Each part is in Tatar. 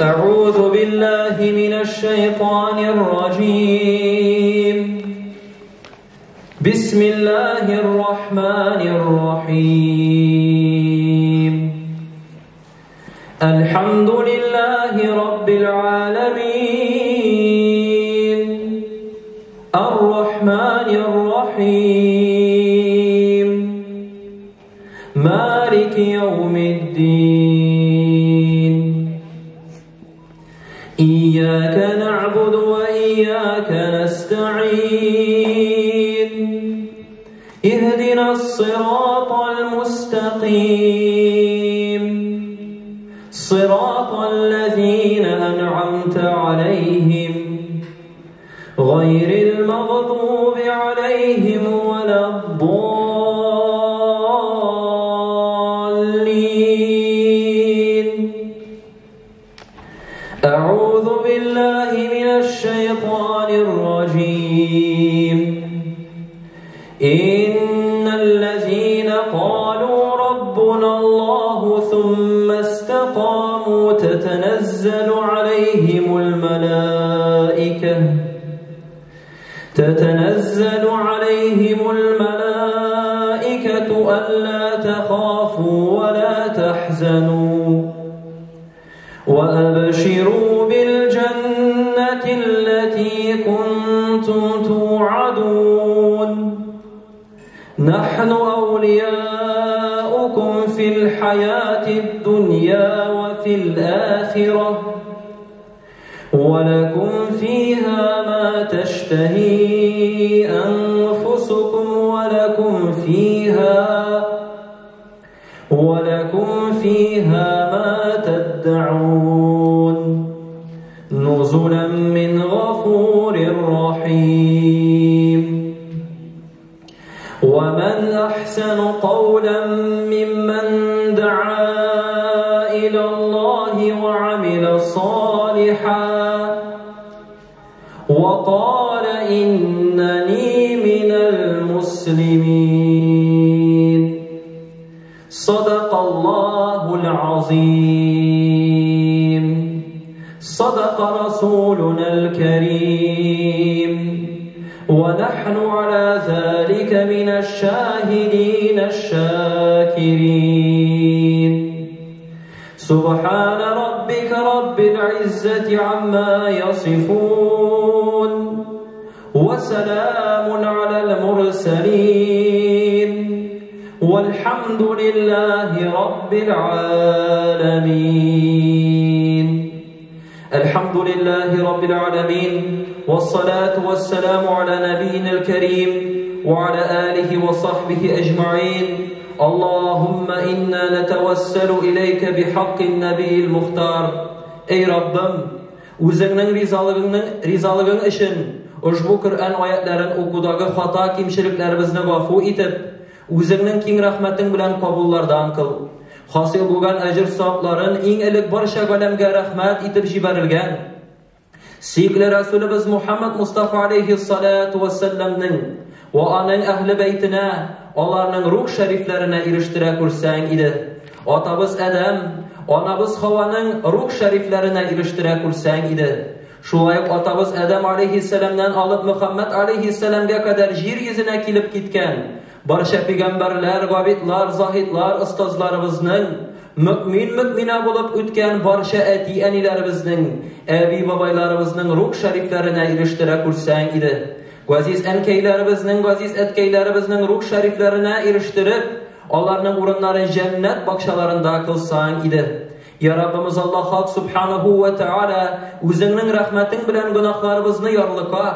أعوذ بالله من الشيطان الرجيم. بسم الله الرحمن الرحيم. الحمد لله رب العالمين. الرحمن الرحيم. مالك يوم الدين. إياك نعبد وإياك نستعين. اهدنا الصراط المستقيم. صراط الذين أنعمت عليهم غير المغضوب عليهم ولا الضالين. أعوذ بالله من الشيطان الرجيم. إن الذين قالوا ربنا الله ثم استقاموا تتنزل عليهم الملائكة ألا تخافوا ولا تحزنوا وأبشروا بالجنة التي كنتم توعدون. نحن أولياؤكم في الحياة الدنيا وفي الآخرة ولكم فيها ما تشتهي أنفسكم ولكم فيها ما تدعون. نزلا من غفور رحيم. ومن أحسن قولا ممن دعا إلى الله وعمل صالحا وقال إنني من المسلمين. صدق الله العظيم. صدق رسولنا الكريم. ونحن على ذلك من الشاهدين الشاكرين. سبحان ربك رب العزة عما يصفون وسلام على المرسلين والحمد لله رب العالمين. الحمد لله رب العالمين، والصلاة والسلام على نبينا الكريم وعلى آله وصحبه أجمعين. اللهم إنا نتوسل إليك بحق النبي المختار. Ey Rabbim, үзеңнең ризалыгың өчен ошбу Коръән аятларын укудагы хата кимчелекләребезне гафу итеп, үзеңнең киң рәхмәтең белән кабуллардан кыл. Хасил булган әҗер савапларын иң элек барча галәмгә рәхмәт итеп җибәрелгән сөекле Расулыбыз Мухаммад Мустафа алейхиссалату вассаламның ва аның әһле бәйтенә, аларның рух шәрифләренә ирештерә күрсәң иде. Атабыз Адәм, анабыз Хаваның рух шәрифләренә ирештерә күрсәң иде. Шулай ук атабыз Адәм алейхиссаламнан алып Мухаммад алейхиссаламга кадәр җир йөзенә килеп киткән барча пәйгамбәрләр, габидлар, заһидлар, остазларыбызның, мөмин-мөминә булып үткән барча әти-әниләребезнең, әби-бабайларыбызның рух шәрифләренә ирештерә күрсәң иде. Газиз әнкәйләребезнең, газиз әткәйләребезнең рух шәрифләренә ирештереп, аларның урыннарын җәннәт бакчаларында кылсаң иде. Я Раббымыз Аллаһ Хак Субханаһу ва Тааля, үзеңнең рәхмәтең белән гөнаһларыбызны ярлыка,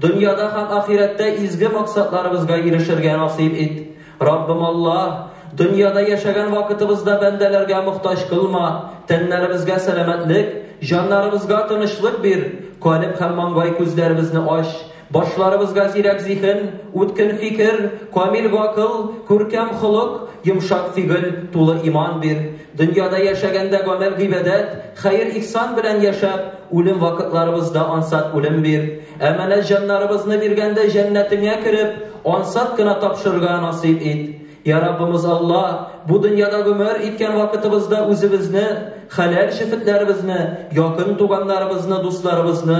дөньяда һәм ахирәттә изге максатларыбызга ирешергә насыйп ит. Раббым Аллаһ, дөньяда яшәгән вакытыбызда бәндәләргә мохтаҗ кылма, тәннәребезгә сәламәтлек, җаннарыбызга тынычлык бир, калеб һәм маңгай күзләребезне ач, башларыбызга зирәк зиһен, үткен фикер, камил гакыл, күркәм холык, йомшак фигыль, тулы иман бир. Дөньяда яшәгәндә гамәл гыйбадәт, хәер ихсан белән яшәп, үлем вакытларыбызда ансат үлем бир. Әмәнәт җаннарыбызны биргәндә җәннәтеңә кереп, ансат кына тапшырырга насыйп ит. Я Раббымыз Алла, бу дөньяда гомер иткән вакытыбызда үзебезне, хәләл җефетләребезне, якын туганнарыбызны, дусларыбызны,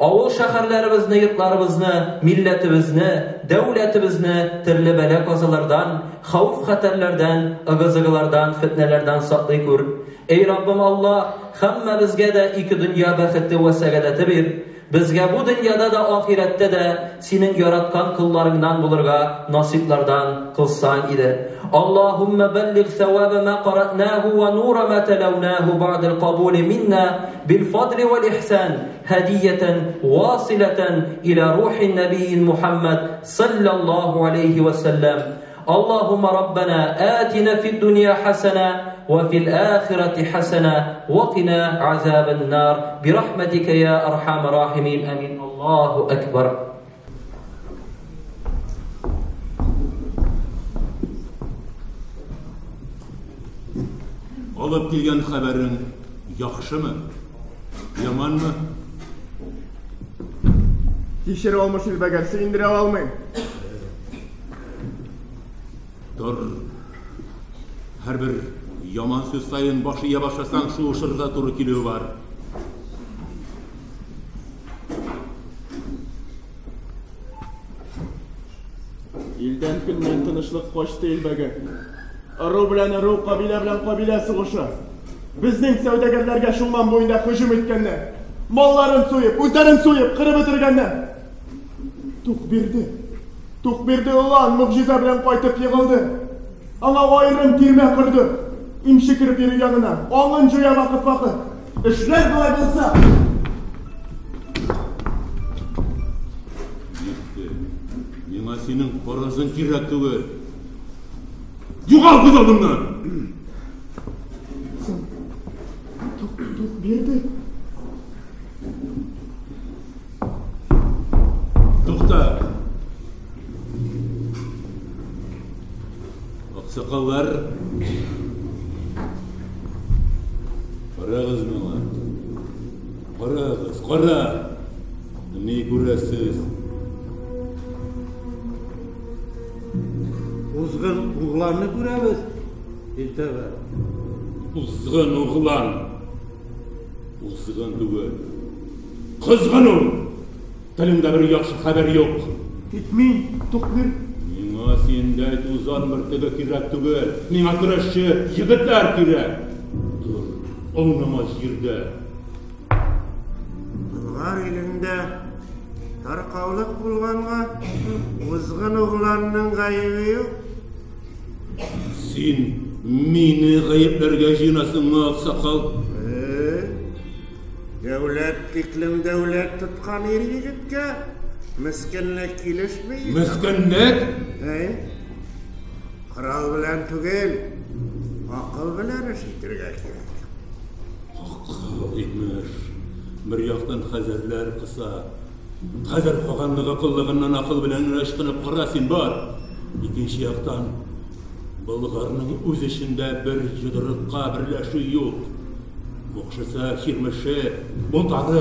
авыл шәһәрләребезне, йортларыбызны, милләтебезне, дәүләтебезне төрле бәла-казалардан, хәвеф-хәтәрләрдән, ыгы-зыгылардан, фетнәләрдән саклый күр. Эй Раббым Алла, һәммәбезгә дә ике дөнья бәхете вә сәгадәте бир. Безгә бу дөньяда да, ахирәттә дә синең яраткан колларыңнан булырга насыйплардан кылсаң иде. Аллаһумма баллиг саваба ма кара'наху ва нура ма талаунаху бa'дал кабули минна бил фадли вал ихсан һадиятан василатан иля рухи набийи Мухаммад саллаллаху алейхи ва саллям. اللهم ربنا آتنا في الدنيا حسنة وفي الآخرة حسنة وقنا عذاب النار برحمتك يا أرحم الراحمين آمين. الله أكبر. Алып килгән хәбәрең яхшымы, яманмы? Кичерә алмыш Илбәгәр, сөендерә алмыйм. Тор. Һәрбер яман сүз саен баш ия башласаң, шуышырга туры килүе бар. Илдән көннән тынычлык качты, Илбәгәр. Ыру белән ыру, кабилә белән кабилә сугышы. Безнең сәүдәгәрләргә Чулман буенда һөҗүм иткәннәр. Малларын суеп, үзләрен суеп, кырып бетергәннәр. Тук бирде. Тук бирде улан, могҗиза белән кайтып егылды. Аңа аерым тирмә корды. Имче кереп йөри янына. Аңын җуя вакыт-вакыт. Эшләр болай булса. Җитте. Миңа синең фаразың кирәк түгел. Югал күз алдымнан! Соң, тук, тук бирде. Тукта! Аксакаллар, карагыз миңа. Карагыз, кара! Ни күрәсез? Узгын угланны күрәбез, Илтәбәр. Узгын углан. Узгын түгел. Кызгын ул. Телеңдә бер яхшы хәбәр юк. Тик мин, Тукбир. Миңа синдәй тузан бөртеге кирәк түгел. Миңа көрәшче егетләр кирәк. Тор, аунама җирдә. Болгар илендә таркаулык булганга узгын угланның гаебе юк. Син мине гаепләргә җыенасыңмы, аксакал? Дәүләт тиклем дәүләт тоткан ир егеткә мескенлек килешми. Мескенлек? Корал белән түгел, акыл белән эш итәргә кирәк. Акыл имеш. Бер яктан хәзәрләр кыса. Хәзәр каганлыгы коллыгыннан акыл белән генә ычкынып кара син бар. Икенче яктан Болгарның үз эчендә бер йодрыкка берләшү юк. Мукшысы, чирмеше, болгары,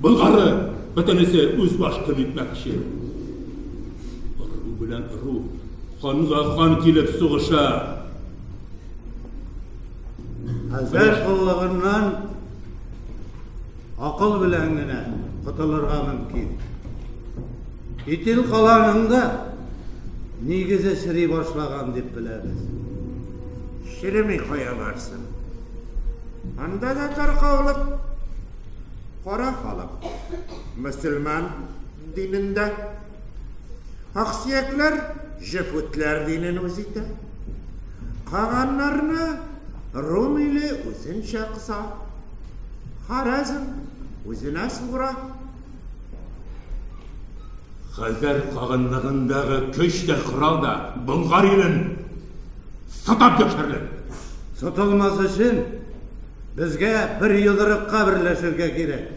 болгары бөтенесе үз баш көн итмәкче. Ыру белән ыру ханга хан килеп сугыша. Хәзәр коллыгыннан акыл белән генә котылырга мөмкин. Итил каланың да нигезе чери башлаган дип беләбез. Череми кая барсын? Анда да таркаулык, кара халык, мөселман динендә. Аксөякләр җефүтләр динен үз итә. Каганнарны Рум иле үзенчә кыса. Харәзм үзенә суыра. Хәзәр каганлыгындагы көч тә, корал да Болгар илен сатап яшәрлек. Сатылмас өчен безгә бер йодрыкка берләшергә кирәк.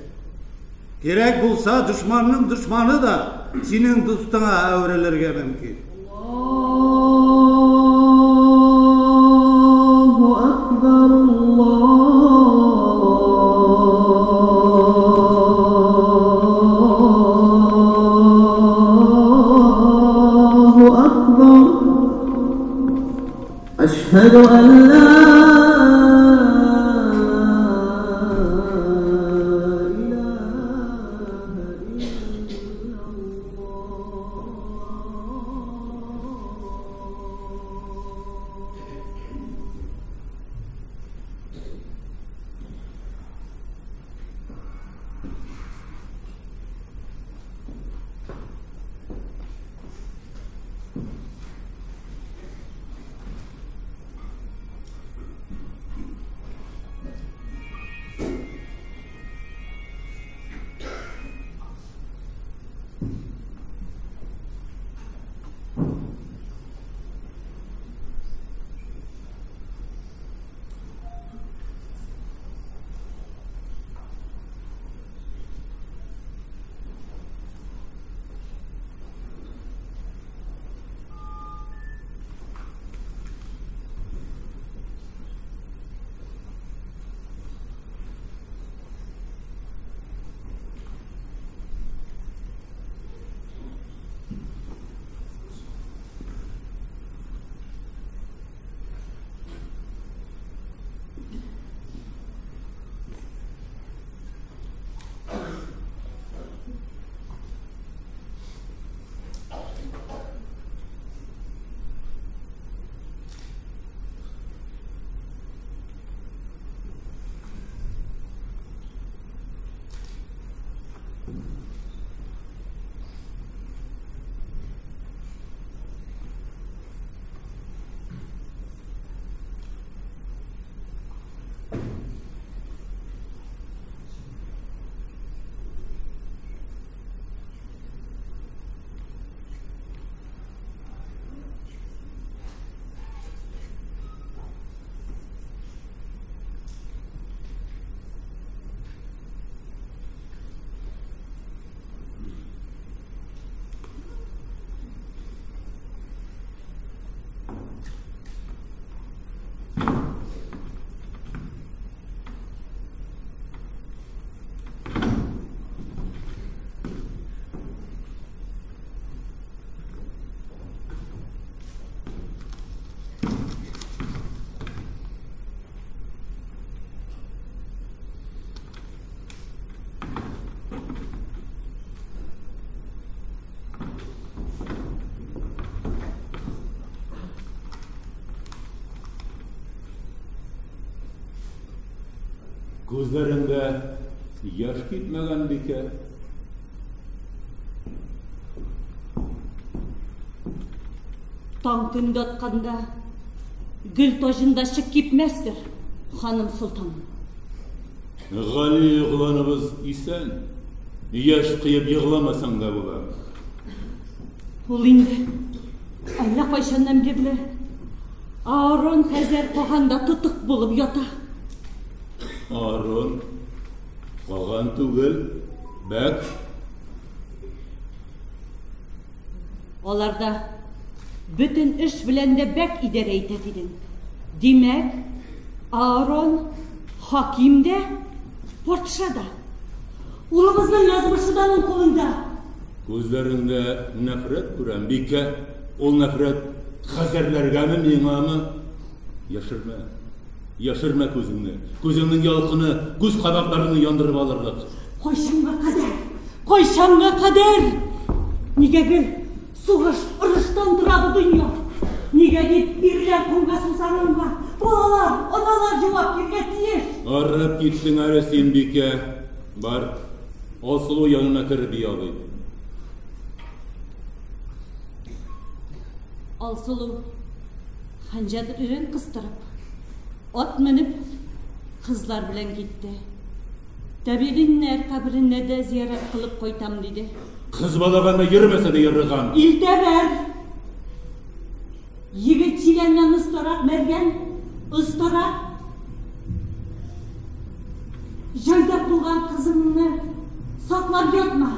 Кирәк булса, дошманның дошманы да синең дустыңа әверелергә мөмкин. Аллаһу акбар, Аллаһу акбар. أشهد أن لا إله إلا الله. Күзләреңдә яшь китмәгән, бикә. Таң көндә атканда гөл таҗында чык кипмәстер, ханым солтаным. Гали угланыбыз исән. Яшь кыеп егламасаң да була. Ул инде әллә кайчаннан бирле Аарон хәзәр каганда тотык булып ята. Аарон каган түгел, бәк. Аларда бөтен эш белән дә бәк идарә итә дидең. Димәк, Аарон хаким дә, патша да. Улыбызның язмышы да аның кулында. Күзләреңдә нәфрәт күрәм, бикә. Ул нәфрәт хәзәрләргәме, миңамы? Яшермә. Яшермә күзеңне. Күзеңнең ялкыны күз кабакларыңны яндырып алырлык. Кайчанга кадәр? Кайчанга кадәр? Нигә гел сугыш, орыштан тора бу дөнья? Нигә дип ирләр кулга сусарынга, балалар, аналар җавап бирергә тиеш? Арып киттең әле син, бикә. Бар, Алсылу янына кереп ялый. Алсылу хәнҗәрен кыстырып, ат менеп, кызлар белән китте. Тәбигиннәр каберенә дә зиярәт кылып кайтам, диде. Кыз балаганда йөрмәсә дә ярыган. Илтәбәр! Егет чиләннән остарак, мәргән, остарак. Җайдак булган кызыңны саклап ятма.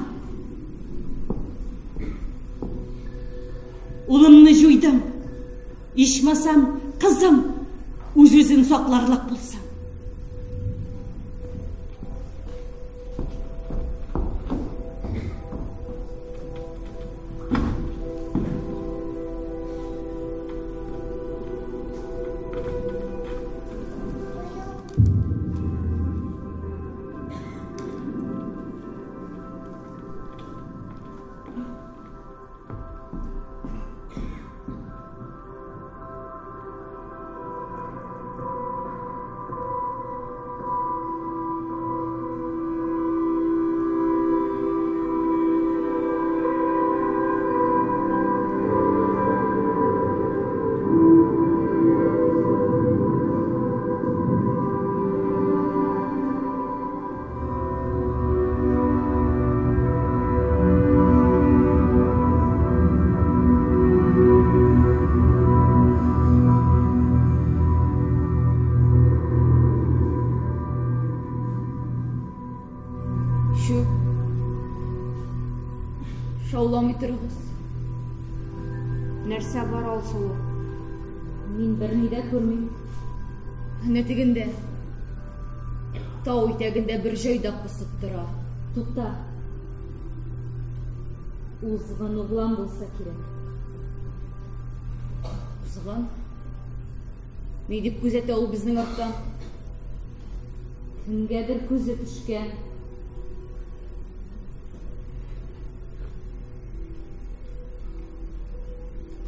Улымны җуйдым. Ичмасам, кызым үз-үзен сакларлык булсын. Чү. Шауламый торыгыз. Нәрсә бар, Алсылу? Мин берни дә күрмим. Әнә тегендә. Тау итәгендә бер җайдак посып тора. Тукта. Узган углан булса кирәк. Узган? Ни дип күзәтә ул безнең арттан? Кемгәдер күзе төшкән.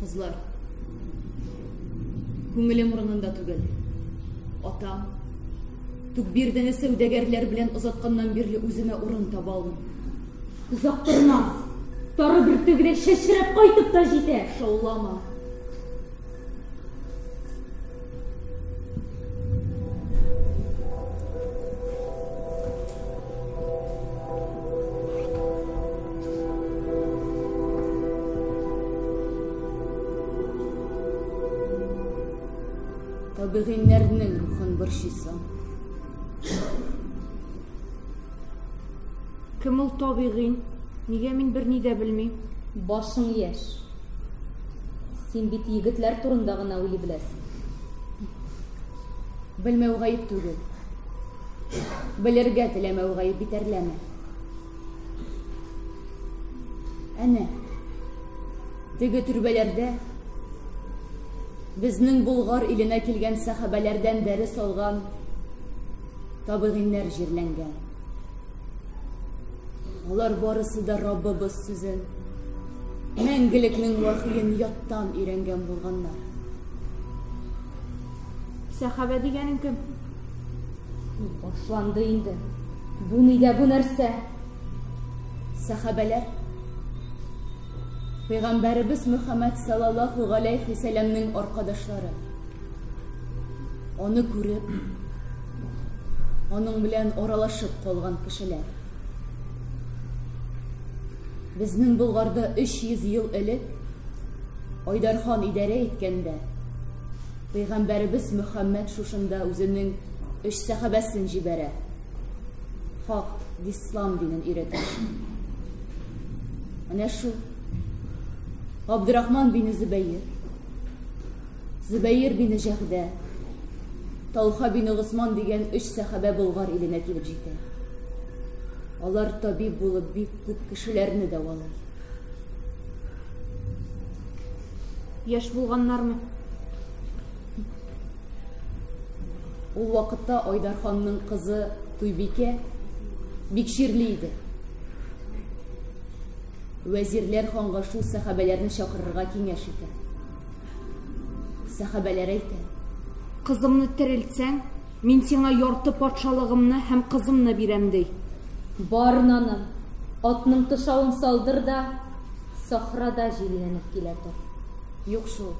Кызлар, күңелем урынында түгел. Атам, Түкбирдене сәүдәгәрләр белән озатканнан бирле үземә урын таба алмыйм. Озак тормас. Тары бөртеге дә чәчрәп кайтып та җитәр. Шаулама. Табигыйннәрнең рухын борчыйсың. Кем ул табигыйн? Нигә мин берни дә белмим? Башың яшь. Син бит егетләр турында гына уйлый беләсең. Белмәү гаеп түгел. Белергә теләмәү гаеп битәрләмә. Әнә, теге төрбәләрдә безнең Болгар иленә килгән сәхабәләрдән дәрес алган табигыйннәр җирләнгән. Алар барысы да Раббыбыз сүзен, мәңгелекнең вахиен яттан өйрәнгән булганнар. Сәхабә дигәнең кем? Башланды инде. Бу нидә бу нәрсә? Сәхабәләр Пәйгамбәребез Мөхәммәд саллаллаһу галәйһи сәламнең аркадашлары. Аны күреп, аның белән аралашып калган кешеләр. Безнең Болгарда 300 ел элек Айдархан идарә иткәндә, Пәйгамбәребез Мөхәммәд шушында үзенең өч сәхабәсен җибәрә. Хак ислам динен өйрәтү өчен. Әнә шул Абдурахман бине Зөбәер, Зөбәер бине Җәгъдә, Талха бине Госман дигән өч сәхабә Болгар иленә килеп җитә. Алар табиб булып бик күп кешеләрне дәвалый. Яшь булганнармы? Ул вакытта Айдарханның кызы Туйбикә бик чирле иде. Вәзирләр ханга шул сәхабәләрне чакырырга киңәш итә. Сәхабәләр әйтә: Кызымны терелтсәң, мин сиңа ярты патшалыгымны һәм кызымны бирәм, ди. Бар, наным, атның тышавын салдыр да, сахрада җилләнеп килә тор. Юк шул.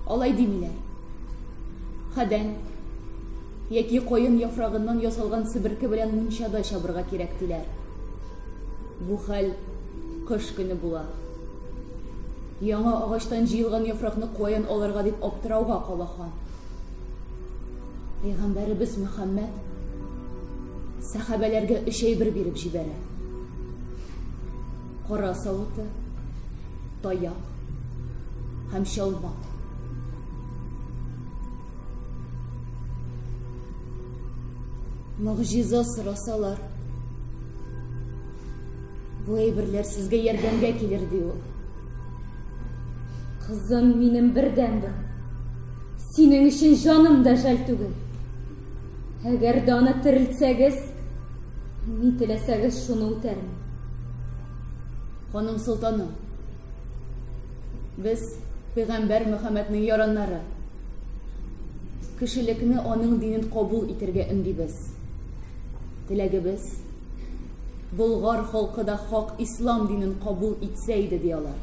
Алай димиләр. Хәдән яки каен яфрагыннан ясалган себерке белән мунчада чабырга кирәк диләр. Бу хәл кыш көне була. Яңа агачтан җыелган яфракны каян алырга дип аптырауга кала хан. Пәйгамбәребез Мөхәммәд сәхабәләргә өч әйбер биреп җибәрә. Кара савыты, таяк һәм чалма. Могҗиза сорасалар, бу әйберләр сезгә ярдәмгә килер, ди ул. Кызым минем бердәнбер. Синең өчен җаным да жәл түгел. Әгәр дә аны терелтсәгез, ни теләсәгез шуны үтәрмен. Ханым солтаным, без пәйгамбәр Мөхәммәднең яраннары. Кешелекне аның динен кабул итәргә өндибез. Теләгебез, Болгар халкы да хак ислам динен кабул итсә иде, ди алар.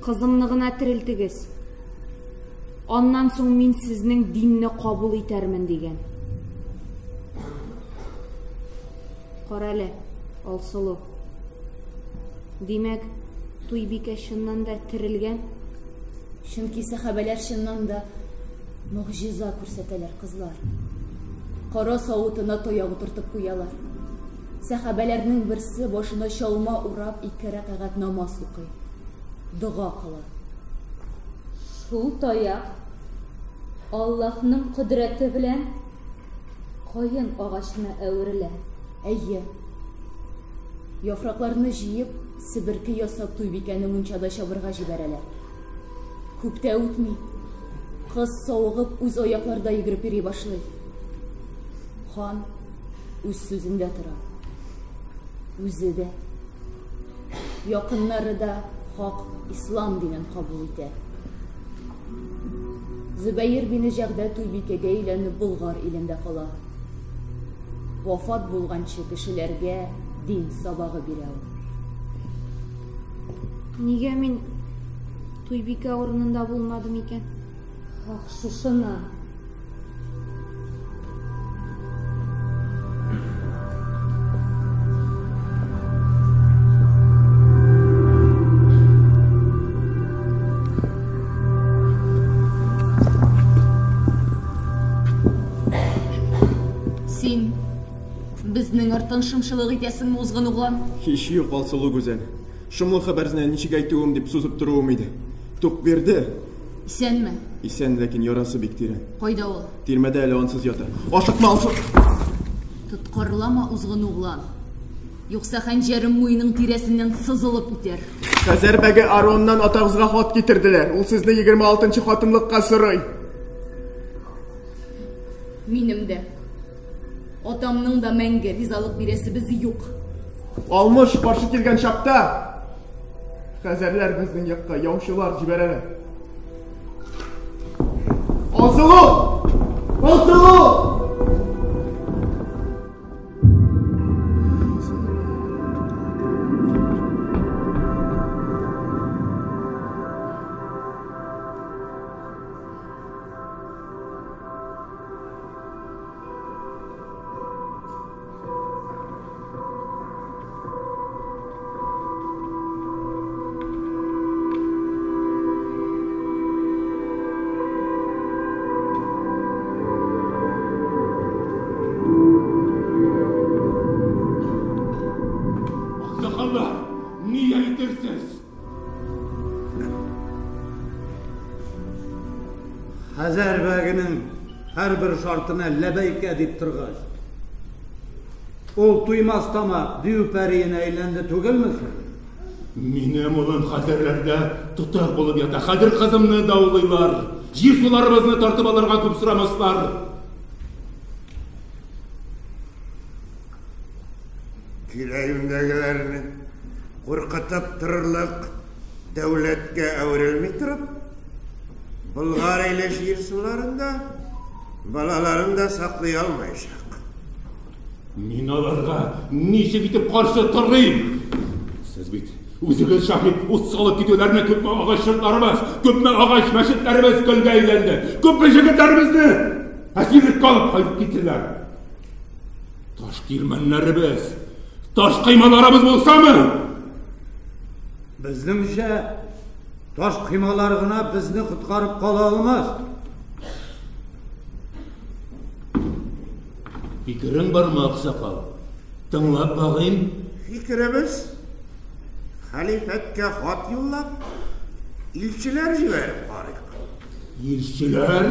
Кызымны гына терелтегез. Аннан соң мин сезнең динне кабул итәрмен, дигән. Карале, Алсылу. Димәк, Туйбикә чыннан да терелгән? Чөнки сәхабәләр чыннан да могҗиза күрсәтәләр, кызлар. Кара савытына таяк утыртып куялар. Сәхабәләрнең берсе башына чалма урап ике рәкәгать намаз укый. Дога кыла. Шул таяк Аллаһның кодрәте белән каен агачына әверелә. Әйе. Яфракларны җыеп, себерке ясап Туйбикәне мунчада чабырга җибәрәләр. Күп тә үтми, кыз савыгып үз аякларда йөгереп йөри башлый. Хан үз сүзендә тора. Үзе дә, якыннары да хак ислам динен кабул итә. Зөбәер бине Җәгъдә Туйбикәгә өйләнеп Болгар илендә кала. Вафат булганчы кешеләргә дин сабагы бирә ул. Нигә мин Туйбикә урынында булмадым икән? Ах, шушына. Син безнең арттан шымчылык итәсеңме, узгын углан? Һич юк, Алсылу гүзәл. Шомлы хәбәрне ничек әйтүем дип сузып торуым иде. Тукбирде. Исәнме? Исән, ләкин ярасы бик тирән. Кайда ул? Тирмәдә әле ансыз ята. Ашыкма, Алсу! Тоткарлама, узгын углан. Юкса хәнҗәрем муеның тирәсеннән сызылып үтәр. Хәзәр бәге Ароннан атагызга хат китерделәр. Ул сезне 26 нчы хатынлыкка сорый. Минем дә, атамның да мәңге ризалык бирәсебез юк. Алмыш каршы килгән чакта хәзәрләр безнең якка яучылар җибәрәләр. Алсылу! Алсылу! Аксакаллар, ни әйтерсез? Хәзәр бәгенең һәрбер шартына ләбәйкә дип торгач, ул туймас тамак дию пәриенә әйләнде түгелме соң? Минем улым хәзәрләрдә тотык булып ята. Хәзер кызымны даулыйлар. Җир-суларыбызны тартып алырга күп сорамаслар. Тирә-юньдәгеләрне куркытып торырлык дәүләткә әверелми торып, Болгар иле җир-суларын да, балаларын да саклый алмаячак. Мин аларга ничек итеп каршы торыйм? Сез бит үзегез шаһит, ут салып китүләренә күпме агач йортларыбыз, күпме агач мәчетләребез көлгә әйләнде, күпме җегетләребезне әсирлеккә алып кайтып киттеләр. Таш кирмәннәребез, таш коймаларыбыз булсамы? Безнеңчә, таш коймалар гына безне коткарып кала алмас. Фикерең бармы, аксакал? Тыңлап багыйм. Фикеребез, хәлифәткә хат юллап, илчеләр җибәреп карыйк. Илчеләр?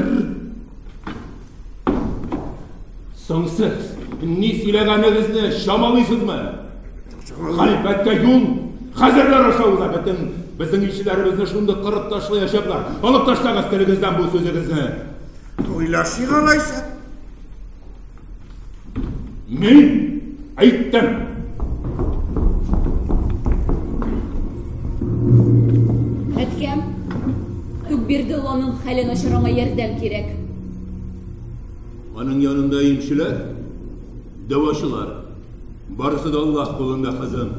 Соң сез ни сөйләгәнегезне чамалыйсызмы? Хәлифәткә юл хәзерләр аша уза. Бөтен безнең илчеләребезне шундый кырып ташлаячаклар. Алып ташлагыз телегездән бу сүзегезне. Уйлашыйк алайса. Мин әйттем. Әткәм, Түкбирдулланың хәле начар, аңа ярдәм кирәк. Аның янында имчеләр, дәвачылар. Барысы да Аллаһ кулында, кызым.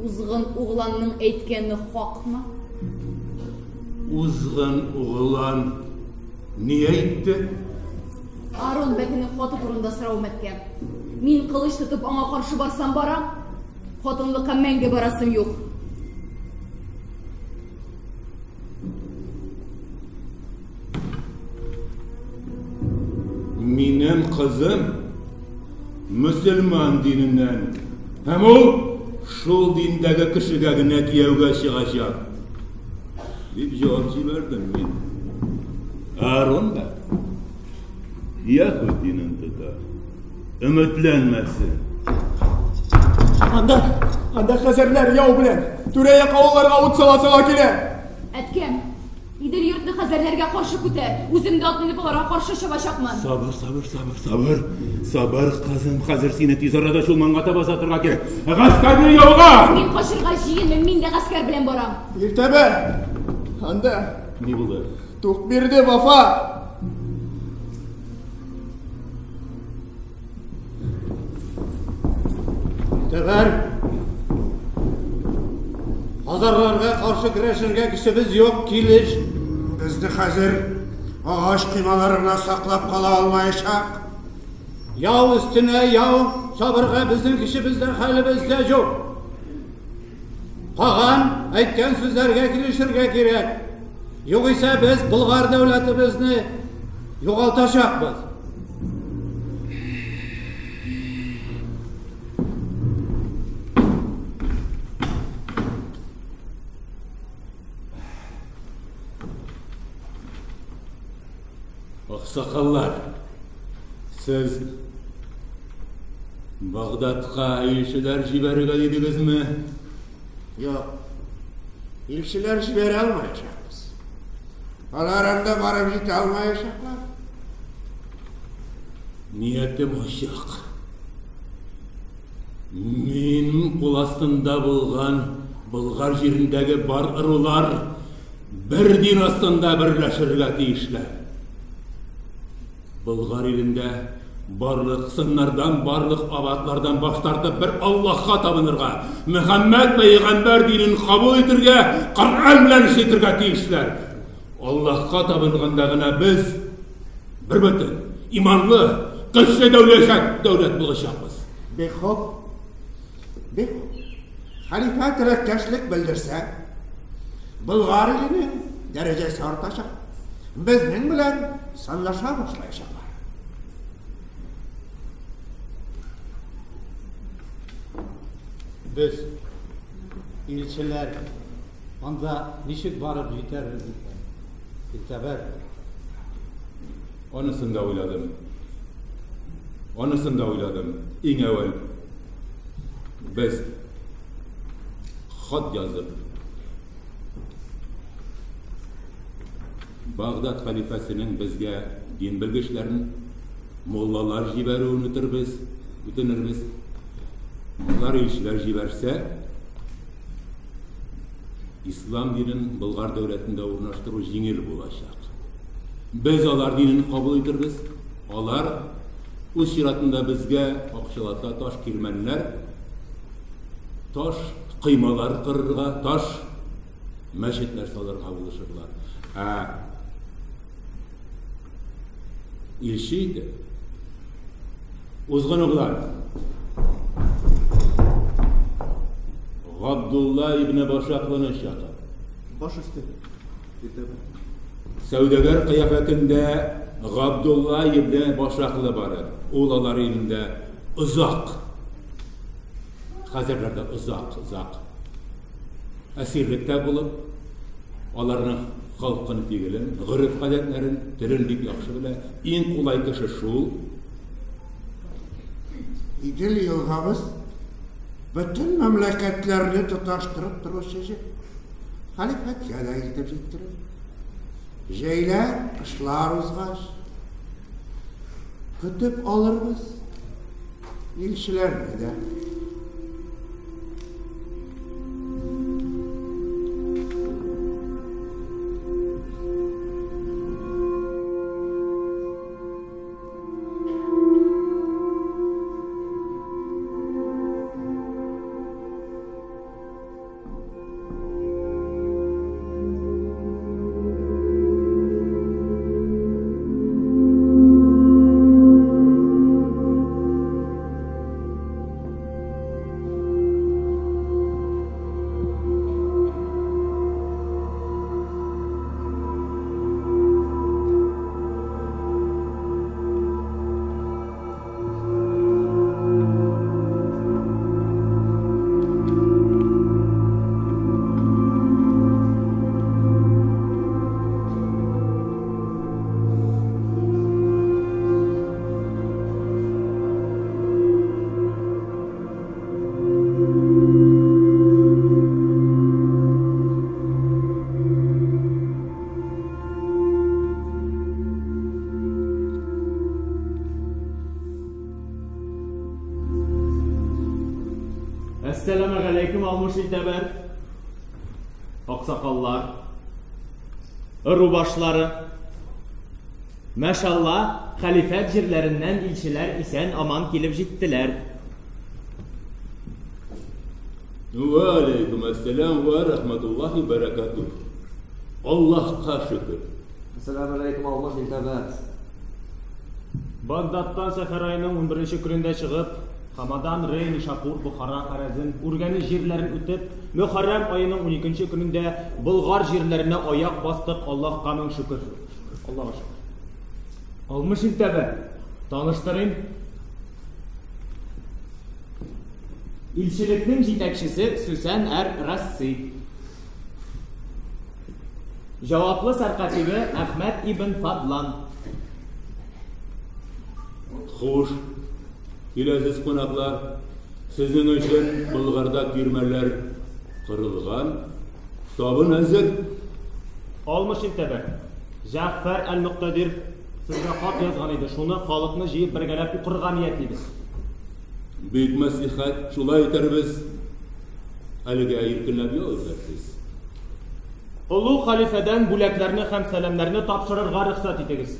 Узгын угланның әйткәне хакмы? Узгын углан ни әйтте? Арон бәкенең хаты турында соравым, әткәм. Мин кылыч тотып аңа каршы барсам барам, хатынлыкка мәңге барасым юк. Минем кызым мөселман диненнән һәм ул шул диндәге кешегә генә кияүгә чыгачак. Дип җавап җибәрдем мин. Аарон да Яһүд динен тота. Өметләнмәсен. Анда, анда хәзәрләр яу белән түрә-як авылларга ут сала-сала килә. Әткәм, Идел йортны хәзәрләргә каршы күтәр. Үзем дә ат менеп аларга каршы чабачакмын. Сабыр, сабыр, сабыр, сабыр. Сабыр, кызым, хәзер сине тиз арада Чулманга таба озатырга кирәк. Гаскәрне яуга! Мин качырга җыенмыйм, мин дә гаскәр белән барам. Иртәбәр, анда. Ни булды? Тук бирде Вафа. Тәбәр. Хазарларга каршы көрәшергә көчебез юк, килеш. Безне хәзер агач коймалар гына саклап кала алмаячак. Яу өстенә яу чабырга безнең көчебез дә, хәлебез дә юк. Каган әйткән сүзләргә килешергә кирәк. Югыйсә без Болгар дәүләтебезне югалтачакбыз. Аксакаллар, сез Багдадка илчеләр җибәрергә дидегезме? Юк. Илчеләр җибәрә алмаячакбыз. Алар анда барып җитә алмаячаклар. Ниятем ачык. Мин кул астында булган Болгар җирендәге бар ырулар бер дин астында берләшергә тиешләр. Болгар илендә барлык сыннардан, барлык абатлардан баш тартып бер Аллаһка табынырга, Мөхәммәд пәйгамбәр динен кабул итергә, Коръән белән эш итергә тиешләр. Аллаһка табынганда гына без бер бөтен, иманлы, көчле дәүләт, дәүләт булачакбыз. Бик хуп. Бик хуп. Хәлифә теләктәшлек белдерсә, Болгар иленең дәрәҗәсе артачак. Безнең белән санлаша башлаячаклар. Без, илчеләр, анда ничек барып җитәрбез икән? Илтәбәр. Анысын да уйладым. Анысын да уйладым. Иң әүвәл без хат язып Багдад хәлифәсенең безгә дин белгечләрен, муллалар җибәрүен үтербез, үтенербез. Алар илчеләр җибәрсә, ислам динен Болгар дәүләтендә урнаштыру җиңел булачак. Без алар динен кабул итербез, алар үз чиратында безгә акчалата таш кирмәннәр, таш коймалар корырга, таш мәчетләр салырга булышырлар. Ә илче итеп узган углан Габдулла ибн Башаклыны чакыр. Баш өсте. Сәүдәгәр кыяфәтендә Габдулла ибн Башаклы барыр. Ул алар илендә озак, хәзерләрдә озак-озак әсирлектә булып, аларның халкын, фигылен, гореф-гадәтләрен, телен бик яхшы белә. Иң кулай кеше шул. Идел елгабыз бөтен мәмләкәтләрне тоташтырып торучы җеп. Хәлифәткә дә илтеп җиткерер. Җәйләр, кышлар узгач, көтеп алырбыз илчеләрне дә. Әссәламегаләйкем, Алмыш илтәбәр. Аксакаллар, ыру башлары. Мәшалла, хәлифәт җирләреннән илчеләр исән-аман килеп җиттеләр. Вә алейкум әссәлам вә рәхмәтуллаһи бәрәкәтүһ. Аллаһка шөкер. Әссәламегаләйкем, Алмыш илтәбәр. Багдадтан сәфәр аеның унберенче көнендә чыгып, Хамадан, Рей, Нишапур, Бохара, Харәзем, Үргәнеч җирләрен үтеп, Мөхәррәм аеның уникенче көнендә Болгар җирләренә аяк бастык, Аллаһка мең шөкер. Аллага шөкер. Алмыш илтәбәр, таныштырыйм. Илчелекнең җитәкчесе Сүсән әр-Расси. Җаваплы сәркатибе Әхмәт ибн Фадлан. Хуш, киләсез кунаклар. Сезнең өчен Болгарда тирмәләр корылган, табын әзер. Алмыш илтәбәр, Җәгъфәр әл-Мөктәдир сезгә хат язган иде, шуны халыкны җыеп бергәләп укырга ниятлибез. Бик мәслихәт, шулай итәрбез. Әлегә иркенләп ял итәрсез. Олуг хәлифәдән бүләкләрне һәм сәламнәрне тапшырырга рөхсәт итегез.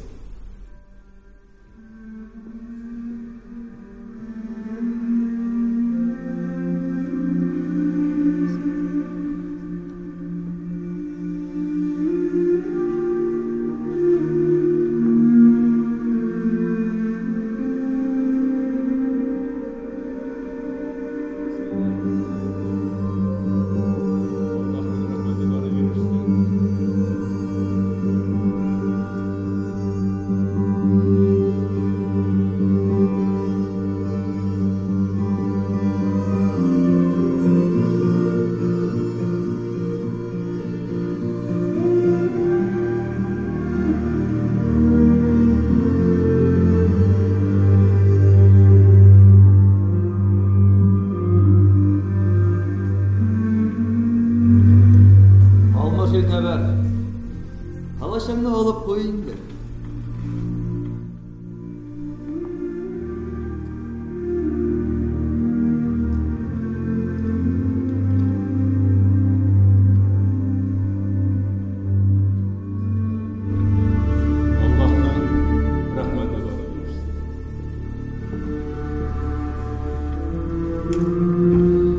Алмыш илтәбәр, кылычыңны алып куй инде. Аллаһның рәхмәте барып ирешсен.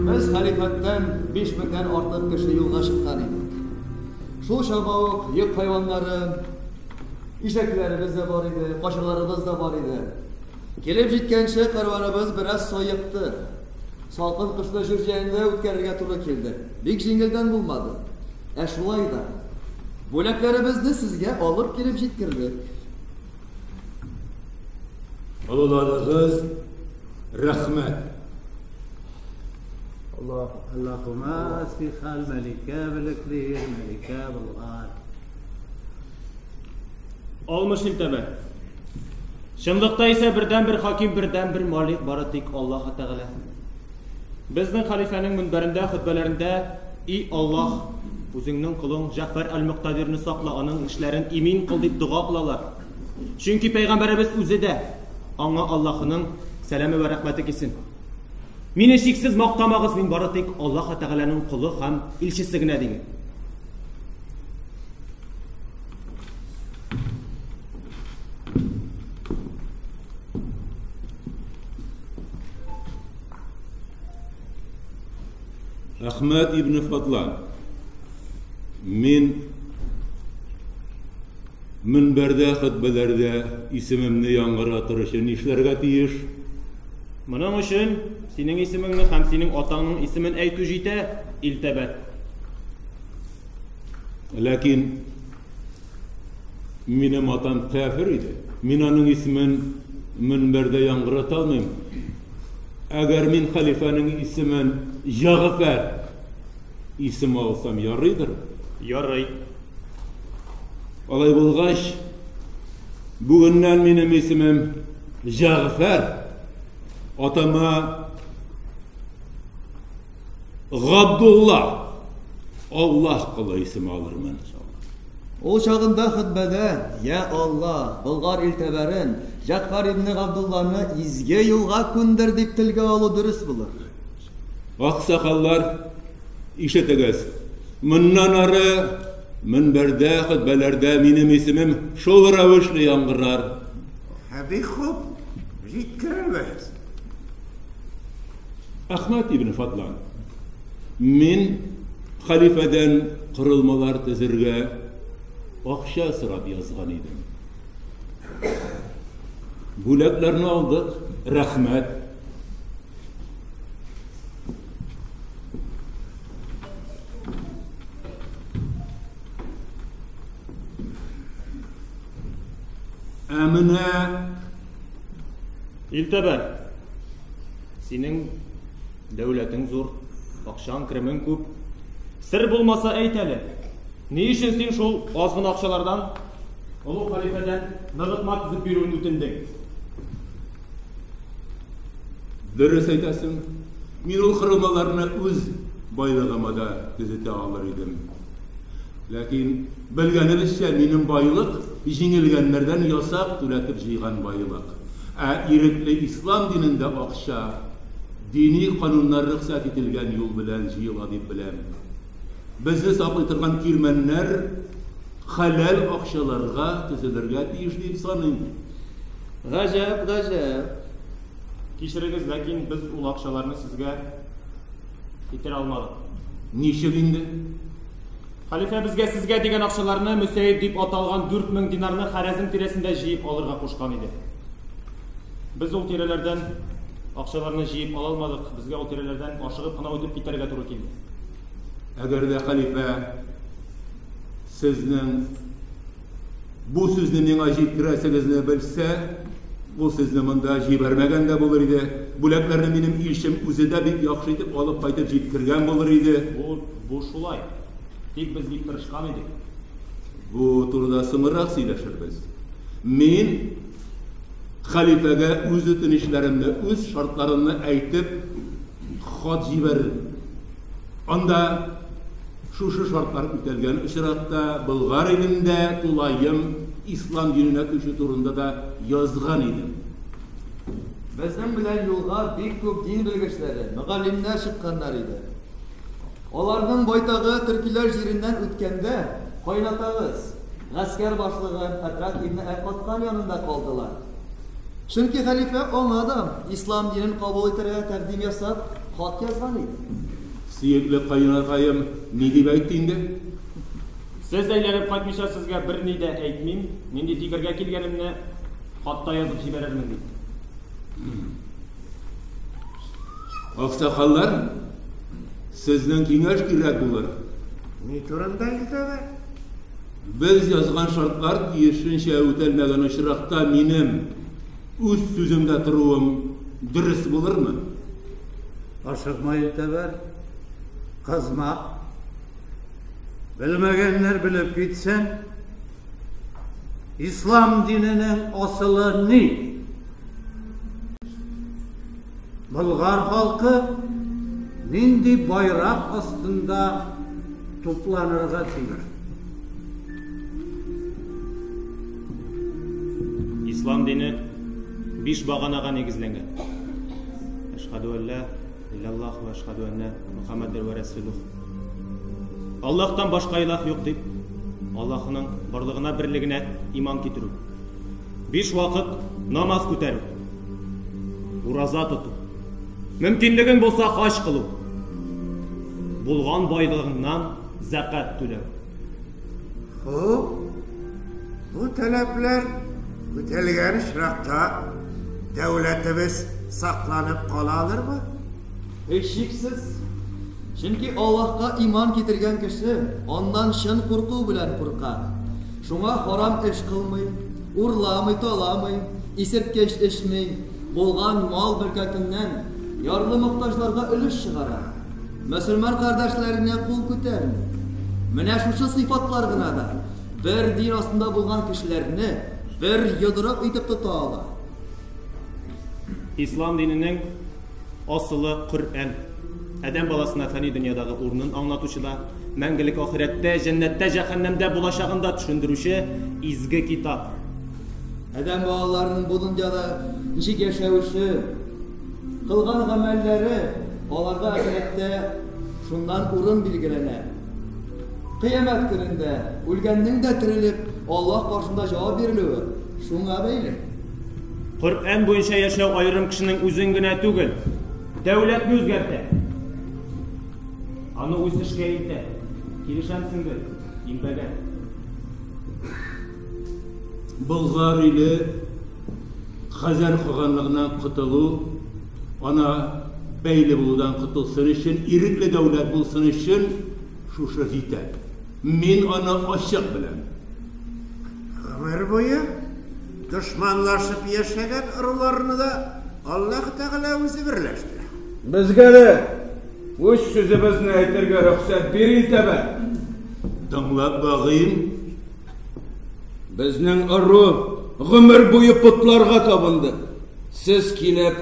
Без хәлифәттән 5000 дән артык кеше юлга чыккан идек. Шул чама ук йөк хайваннары, ишәкләребез дә бар иде, качырларыбыз да бар иде. Килеп җиткәнче кәрваныбыз бераз саекты. Салкын кышны җир җәендә үткәрергә туры килде. Бик җиңелдән булмады. Ә шулай да бүләкләребезне сезгә алып килеп җиткердек. Олыладыгыз, рәхмәт. Аллаһума сихал мәликә белекле, мәликә Болгар. Алмыш илтәбәр. Чынлыкта исә бердәнбер хаким, бердәнбер малик бары тик Аллаһ Тәгалә. Безнең хәлифәнең мөнбәрендә, хөтбәләрендә И Аллаһ, үзеңнең колың Җәгъфәр әл-Мөктәдирне сакла, аның эшләрен имин кыл дип дога кылалар. Чөнки пәйгамбәребез үзе дә аңа Аллаһының сәламе вә рәхмәте килсен. Мине чиксез мактамагыз, мин бары тик Аллаһ Тәгаләнең колы һәм илчесе генә дигән. Әхмәт ибн Фадлан, мин мөнбәрдә, хөтбәләрдә исемемне яңгыратыр өчен нишләргә тиеш? Моның өчен синең исемеңне һәм синең атаңның исемен әйтү җитә, илтәбәт. Ләкин минем атам кәфер иде. Мин аның исемен мөнбәрдә яңгырата алмыйм. Әгәр мин хәлифәнең исемен Җәгъфәр исеме алсам ярыйдыр? Ярый. Алай булгач, бүгеннән минем исемем Җәгъфәр. Атама Габдулла, Аллаһ колы исеме алырмын. Ул чагында хөтбәдә, Я Алла, Болгар илтәбәрен, Җәгъфәр ибне Габдулланы изге юлга күндер дип телгә алу дөрес булыр. Аксакаллар, ишетегез. Моннан ары мөнбәрдә, хөтбәләрдә минем исемем шул рәвешле яңгырар. Ә бик хуп, җиткерербез. Әхмәт ибн Фадлан, мин хәлифәдән корылмалар төзергә акча сорап язган идем. Бүләкләрне алдык, рәхмәт. Ә менә Илтәбәр, синең дәүләтең зур, акчаң, керемең күп. Сер булмаса әйт әле, ни өчен син шул аз гына акчалардан олуг хәлифәдән ныгытма төзеп бирүен үтендең? Дөрес әйтәсең. Мин ул корылмаларны үз байлыгыма да төзетә алыр идем. Ләкин, белгәнебезчә, минем байлык, җиңелгәннәрдән ясак түләтеп җыйган байлык. Ә ирекле ислам динендә акча дини кануннар рөхсәт ителгән юл белән җыела дип беләм. Безне саклый торган кирмәннәр хәләл акчаларга төзелергә тиеш дип саныйм. Гаҗәп, гаҗәп. Кичерегез, ләкин без ул акчаларны сезгә китерә алмадык. Ничек инде? Хәлифә безгә сезгә дигән акчаларны Мөсәеп дип аталган 4000 динарны Харәзем тирәсендә җыеп алырга кушкан иде. Без ул тирәләрдән акчаларны җыеп ала алмадык, безгә ул тирәләрдән ашыгып кына үтеп китәргә туры килде. Әгәр дә хәлифә сезнең бу сүзне миңа җиткерәсегезне белсә, ул сезне монда җибәрмәгән дә булыр иде. Бүләкләрне минем илчем үзе дә бик яхшы итеп алып кайтып җиткергән булыр иде. Бу, бу шулай. Тик без бик тырышкан идек. Бу турыда соңрак сөйләшербез. Мин хәлифәгә үз үтенечләремне, үз шартларымны әйтеп хат җибәрермен. Анда шушы шартлар үтәлгән очракта Болгар илендә тулаем ислам диненә күчү турында да язган идем. Безнең белән юлга бик күп дин белгечләре, мөгаллимнәр чыкканнар иде. Аларның байтагы төркиләр җиреннән үткәндә, кайнатагыз, гаскәр башлыгы Әтрак ибне Әл-Каткан янында калдылар. Чөнки хәлифә аңа да ислам динен кабул итәргә тәкъдим ясап, хат язган иде. Сөекле каенатаем ни дип әйтте инде? Сез әйләнеп кайтмыйча сезгә берни дә әйтмим, нинди фикергә килгәнемне хатта язып җибәрермен, диде. Аксакаллар, сезнең киңәш кирәк булыр. Ни турында әйтәләр? Без язган шартлар тиешенчә үтәлмәгән очракта минем үз сүземдә торуым дөрес булырмы? Ашыкма, Илтәбәр, кызма. Белмәгәннәр белеп китсен. Ислам диненең асылы ни? Болгар халкы нинди байрак астында тупланырга тиеш? Ислам дине биш баганага нигезләнгән. Әшһәдү әллә илляллаһ вә әшһәдү әннә Мөхәммәдәр вә рәсүлүх. Аллаһтан башка илаһ юк дип, Аллаһының барлыгына берлегенә иман китерү. Биш вакыт намаз күтәрү. Ураза тоту. Мөмкинлегең булса хаҗ кылу. Булган байлыгыңнан зәкат түләү. Хуп, бу таләпләр үтәлгән очракта дәүләтебез сакланып кала алырмы? Һичшиксез. Чөнки Аллаһка иман китергән кеше аннан чын курку белән курка. Шуңа харам эш кылмый, урламый, таламый, исерткеч эчми, булган мал-мөлкәтеннән ярлы мохтаҗларга өлеш чыгара. Мөселман кардәшләренә кул күтәрми. Менә шушы сыйфатлар гына да бер дин астында булган кешеләрне бер йодрык итеп тота ала. Ислам диненең асылы Коръән. Адәм баласына фәни дөньядагы урынын аңлатучы да, мәңгелек ахирәттә, җәннәттә, җәһәннәмдә булачагын да төшендерүче изге китап. Адәм балаларының бу дөньяда ничек яшәвеше, кылган гамәлләре Аларга ахирәттә шуннан урын билгеләнә. Кыямәт көнендә үлгәннең дә терелеп, Аллаһ каршында җавап бирелүе шуңа бәйле. Коръән буенча яшәү аерым кешенең үзен генә түгел, дәүләтне үзгәртә. Аны үсешкә илтә. Килешәмсеңдер, илбәгә? Болгар иле Хәзәр каганлыгыннан котылу, ана бәйле булудан котылсын өчен, ирекле дәүләт булсын өчен шушы җитә. Мин аны ачык беләм. Гомер буе дошманлашып яшәгән ыруларны да Аллаһ Тәгалә үзе берләштерә. Безгә дә үз сүзебезне әйтергә рөхсәт бир, илтәбәр. Тыңлап багыйм. Безнең ыру гомер буе потларга табынды. Сез килеп,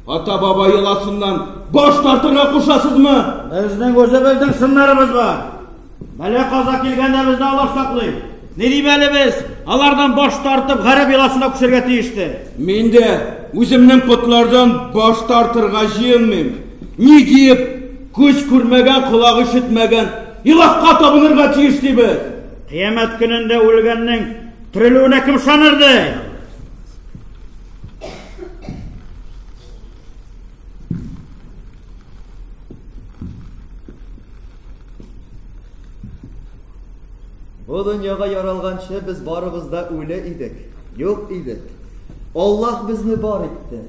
ата-баба йоласыннан баш тартырга кушасызмы? Безнең үзебезнең сыннарыбыз бар. Бәла-каза килгәндә безне алар саклый. Ни дип әле без алардан баш тартып гарәп йоласына күчәргә тиеште? Мин дә үземнең потлардан баш тартырга җыенмыйм. Ни диеп күз күрмәгән, колак ишетмәгән илаһка табынырга тиеш дибез? Кыямәт көнендә үлгәннең терелүенә кем ышаныр ди? Бу дөньяга яралганчы без барыбыз да үле идек, юк идек. Аллаһ безне бар итте.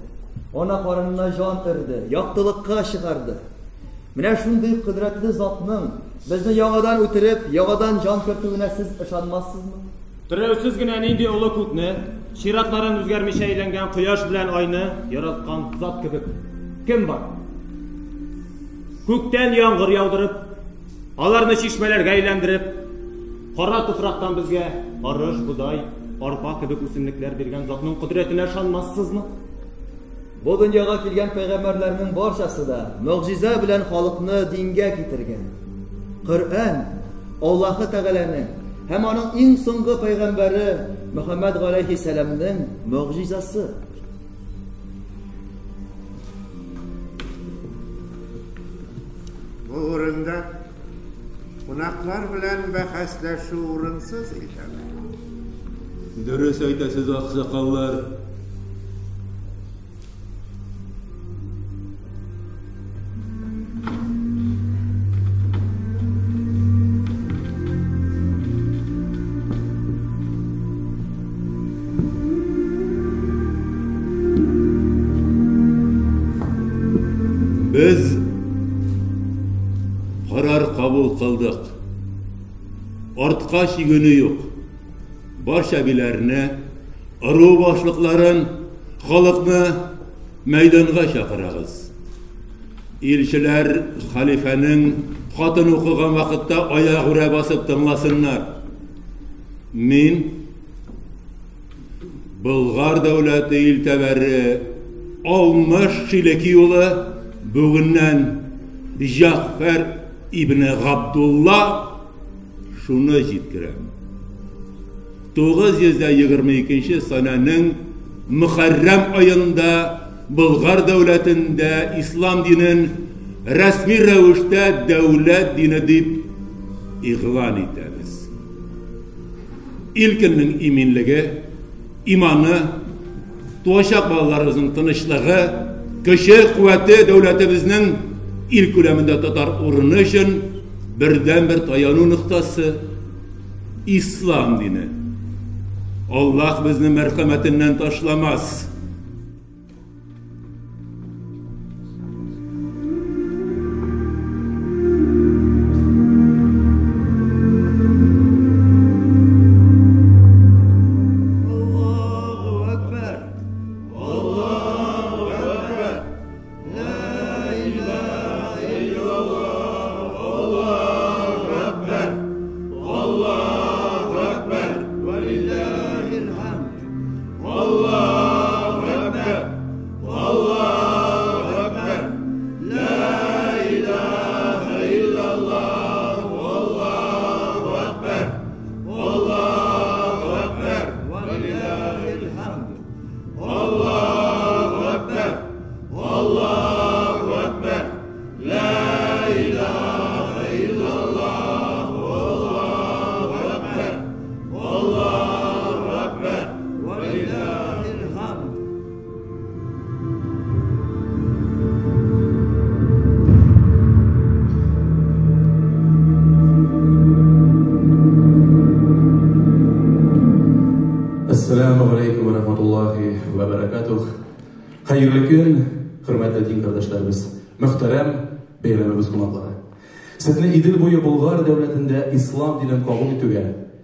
Ана карынына җан өрде, яктылыкка чыгарды. Менә шундый кодрәтле затның безне яңадан үтереп, яңадан җан кертүенә сез ышанмассызмы? Терәүсез генә нинди олы күкне, чиратларын үзгәрмичә әйләнгән кояш белән айны яраткан зат кебек кем бар? Күктән яңгыр яудырып, аларны чишмәләргә әйләндереп, кара туфрактан безгә арыш, бодай, арпа кебек үсемлекләр биргән затның кодрәтенә ышанмассызмы? Бу дөньяга килгән пәйгамбәрләрнең барчасы да могҗиза белән халыкны дингә китергән. Коръән Аллаһы Тәгаләнең һәм аның иң соңгы пәйгамбәре Мөхәммәд галәйһиссәламнең могҗизасы. Бу урында кунаклар белән бәхәсләшү урынсыз икән. Дөрес әйтәсез, аксакаллар. Без карар кабул кылдык. Артка чигенү юк. Барча биләрне, ыру башлыкларын, халыкны мәйданга чакырыгыз. Илчеләр хәлифәнең хатын укыган вакытта аягүрә басып тыңласыннар. Мин Болгар дәүләте илтәбәре Алмыш Шилеки улы бүгеннән Җәгъфәр ибне Габдулла шуны җиткерәм. 922 санәнең Мөхәррәм аенда Болгар дәүләтендә ислам динен рәсми рәвештә дәүләт дине дип игълан итәбез. Ил-көннең иминлеге, иманы, туачак балаларыбызның тынычлыгы, көче, куәте дәүләтебезнең ил күләмендә тотар урыны өчен бердәнбер таяну ноктасы ислам дине. Аллаһ безне мәрхәмәтеннән ташламас. Хәерле көн, хөрмәтле дин кардәшләребез, мөхтәрәм бәйрәмебез кунаклары. Сезне Идел буе Болгар дәүләтендә ислам динен кабул итүгә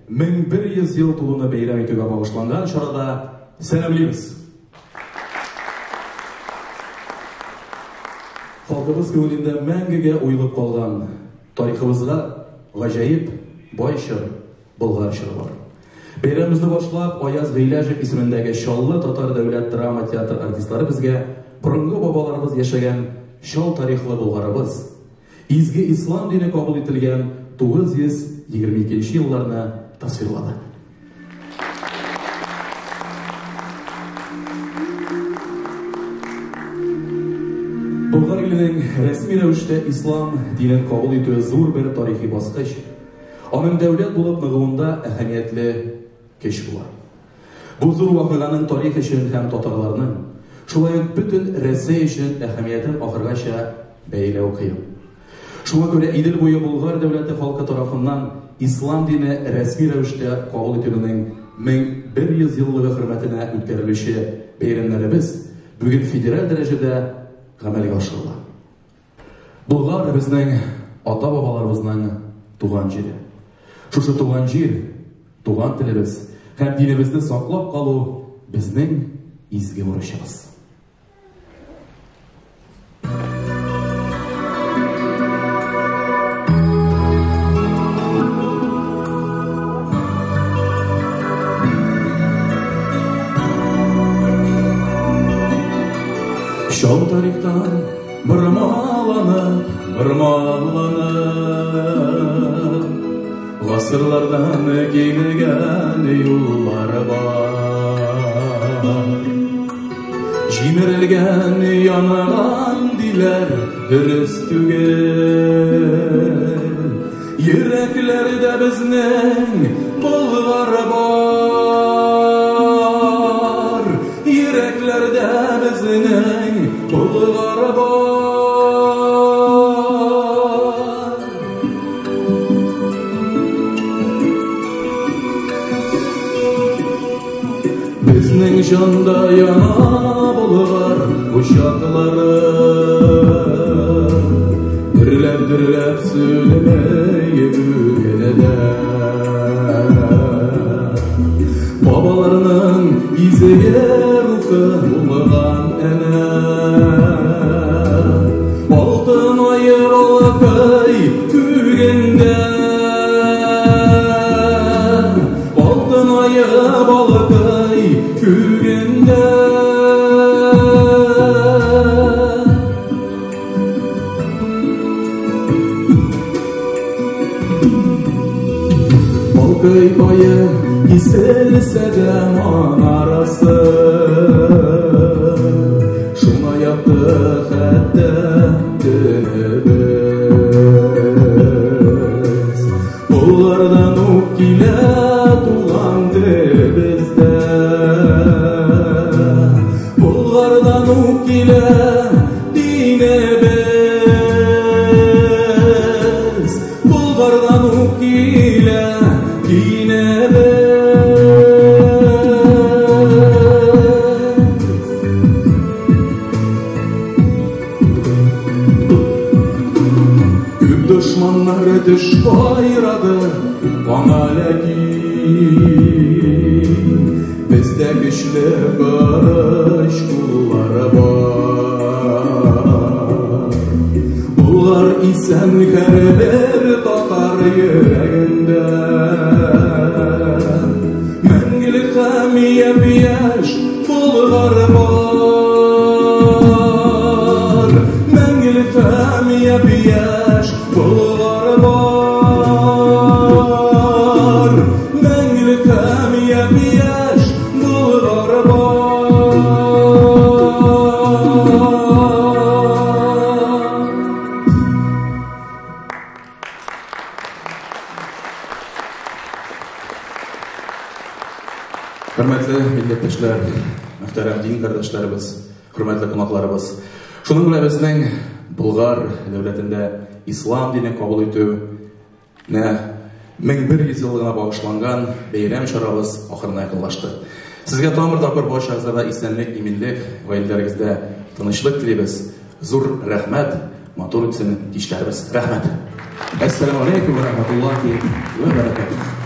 1100 ел тулуны бәйрәм итүгә багышланган чарада сәламлибез. Халкыбыз күңелендә мәңгегә уелып калган тарихыбызга гаҗәеп бай чор, Болгар чоры бар. Бәйрәмебезне башлап, Аяз Гыйләҗев исемендәге Чаллы татар дәүләт драма театры артистлары безгә борынгы бабаларыбыз яшәгән чал тарихлы Болгарыбыз, изге ислам дине кабул ителгән 922 елларны тасвирлады. Болгар иленең рәсми рәвештә ислам динен кабул итүе зур бер тарихи баскыч, аның дәүләт булып ныгуында әһәмиятле көч була. Бу зур вакыйганың тарих өчен һәм татарларның, шулай ук бөтен Рәсәй өчен әһәмиятен ахыргача бәяләү кыен. Шуңа күрә Идел буе Болгар дәүләте халкы тарафыннан ислам дине рәсми рәвештә кабул ителүнең 1100 еллыгы хөрмәтенә үткәрелүче бәйрәмнәребез бүген федераль дәрәҗәдә гамәлгә ашырыла. Болгар безнең ата-бабаларыбызның туган җире. Шушы туган җир, туган телебез һәм динебезне саклап калу безнең изге бурычыбыз. Чал тарихтан бормаланып, бормаланып, гасырлардан килгән юллар бар. Җимерелгән, янган диләр, дөрес түгел. Йөрәкләрдә безнең Болгар бар. Йөрәкләрдә безнең Болгар бар. Безнең җанда яна Болгар учаклары. Дөрләп-дөрләп сүнмәй бүген дә. Бабаларның изге рухы булган әнә. Алтын ае балкый күгендә. Алтын ае балкый күгендә. Балкый ае киселсә дә манарасы, шуңа якты хәтта төнебез. Болгардан ук килә туган телебездә. Болгардан ук килә динебез. Болгардан ук килә динебез. Күп дошманнар теш кайрады аңа, ләкин бездә көчле корыч куллар бар. Булар исән һәрбер татар йөрәгендә. Мәңгелек һәм япь-яшь Болгар бар. Мәңгелек һәм япь-яшь Болгар бар. Мәңгелек һәм япь-яшь Болгар бар. Хөрмәтле милләттәшләр, мөхтәрәм дин кардәшләребез, хөрмәтле кунакларыбыз. Шуның белән безнең Болгар дәүләтендә ислам дине кабул итү 1100 еллыгына багышланган бәйрәм чарабыз ахырына якынлашты. Сезгә тагын бер тапкыр барчагызга да исәнлек, иминлек, гаиләләрегездә тынычлык телибез. Зур рәхмәт, матур үтсен кичләребез. Рәхмәт. Әссәламу алейкум ва рахматуллахи ва баракатух.